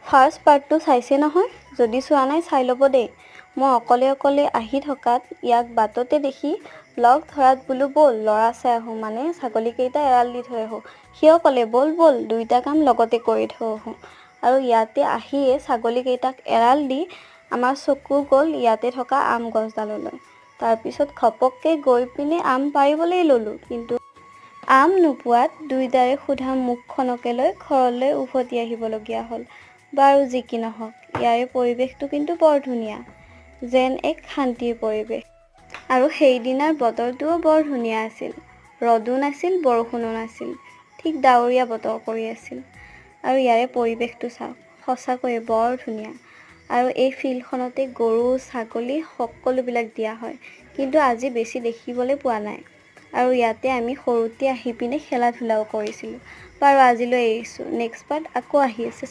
First পাৰ্টটো চাইছে নহয়? যদি চোৱা নাই, চাই ল'ব দেই। মই অকলে অকলে আহি থকাত ইয়াক বাটতে দেখি লগ ধৰাত বোলো, ব'ল ল'ৰা চাই আহোঁ, মানে ছাগলীকেইটা এৰাল দি থৈ আহোঁ। সিও ক'লে, ব'ল ব'ল, দুইটা কাম লগতে কৰি থৈ আহোঁ। আৰু ইয়াতে আহিয়ে ছাগলীকেইটাক এৰাল দি আমাৰ চকু গ'ল ইয়াতে থকা আম গছডাললৈ। তাৰপিছত ঘপককৈ গৈ পিনে আম পাৰিবলৈ ল'লোঁ, কিন্তু আম নোপোৱাত দুইটাৰে সোধা মুখখনকে লৈ ঘৰলৈ উভতি আহিবলগীয়া হ'ল। বাৰু যি কি নহওক, ইয়াৰে পৰিৱেশটো কিন্তু বৰ ধুনীয়া, যেন এক শান্তিৰ পৰিৱেশ। আৰু সেইদিনাৰ বতৰটোও বৰ ধুনীয়া আছিল। ৰ'দো নাছিল, বৰষুণো নাছিল, ঠিক ডাৱৰীয়া বতৰ কৰি আছিল। আৰু ইয়াৰে পৰিৱেশটো চাওক, সঁচাকৈয়ে বৰ ধুনীয়া। আৰু এই ফিল্ডখনতে গৰু, ছাগলী সকলোবিলাক দিয়া হয়, কিন্তু আজি বেছি দেখিবলৈ পোৱা নাই। আৰু ইয়াতে আমি সৰুতে আহি পিনে খেলা ধূলাও কৰিছিলোঁ। বাৰু, আজিলৈ এৰিছোঁ। নেক্সট পাৰ্ট আকৌ আহি আছে।